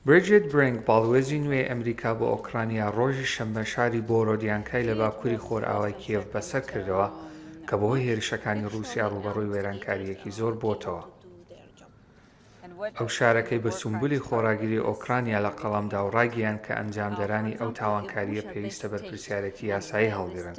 بریجیت برینک، باڵوێزی نوێی ئەمریکا بۆ ئۆکرانیا ڕۆژی شەممە شاری بۆرۆدیانکای لە باکووری خۆرئاوای کیێڤ بەسەر کردەوە کە بەهۆی هێرشەکانی ڕووسیا ڕووبەڕووی وێرانکارییەکی زۆر بۆتەوە. ئەو شارەکەی بە سومبولی خۆڕاگری ئۆکرانیا لە قەڵەم دا و ڕایگەیاند کە ئەنجامدەرانی ئەو تاوانکارییە پێویستە بەرپرسیارێتی یاسایی هەڵگرن.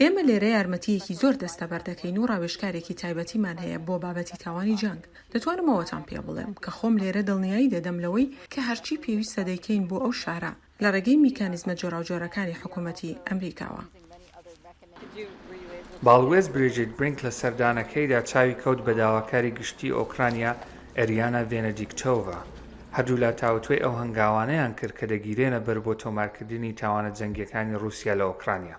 ئێمە لێرە یارمەتییەکی زۆر دەستەبەر دەکەین و ڕاوێژکارێکی تایبەتیمان هەیە بۆ بابەتی تاوانی جەنگ. دەتوانم ئەوەتان پێ بڵێم کە خۆم لێرە دڵنیایی دەدەم لەوەی کە هەرچی پێویستە دەیکەین بۆ ئەو شارە لە ڕێگەی میکانیزمە جۆراوجۆرەکانی حکوومەتی ئەمریکاوە. باڵوێز بریجیت برینک لە سەردانەکەیدا چاوی کەوت بە داواکاری گشتیی ئۆکرانیا ئێریانا ڤێنێدیکتۆڤا. هەردوولا تاوتوێی ئەو هەنگاوانەیان کرد کە دەگیرێنە بەر بۆ تۆمارکردنی تاوانە جەنگییەکانی ڕووسیا لە ئۆکرانیا.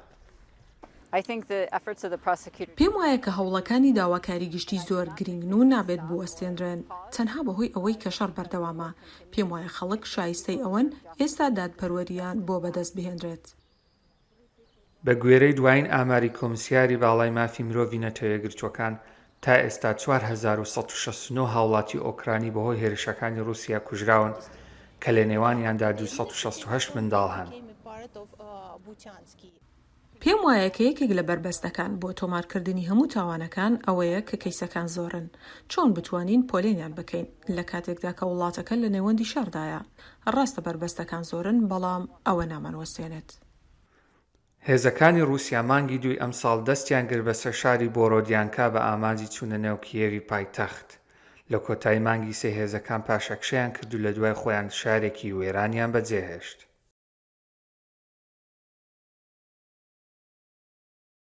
پێم وایە کە هەوڵەکانی داواکاری گشتی زۆر گرینگن و نابێت بوەستێنرێن تەنها بەهۆی ئەوەی کە شەڕ بەردەوامە. پێم وایە خەڵک شایستەی ئەوەن ئێستا دادپەروەرییان بۆ بەدەست بهێنرێت. بە گوێرەی دوایین ئاماری کۆمسیاری باڵای مافی مرۆڤی نەتەوەیەکگرتووەکان، تا ئێستا 4169 هاوڵاتی ئۆکرانی بەهۆی هێرشەکانی ڕووسیا کوژراون کە لەنێوانیاندا 268 منداڵ هەن. پێم وایە کە یەکێک لە بەربەستەکان بۆ تۆمارکردنی هەموو تاوانەکان ئەوەیە کە کەیسەکان زۆرن، چۆن بتوانین پۆلێنیان بکەین لە کاتێکدا کە وڵاتەکە لە نێوەندی شەڕدایە؟ ڕاستە بەربەستەکان زۆرن، بەڵام ئەوە نامانوەستێنێت. هێزەکانی ڕووسیا مانگی دووی ئەمساڵ دەستیان گرت بەسەر شاری بۆرۆدیانکا بە ئامانجی چوونە نێو کیێڤی پایتەخت. لە کۆتایی مانگی سێ هێزەکان پاشەکشەیان کرد و لە دوای خۆیان شارێکی وێرانیان بەجێهێشت.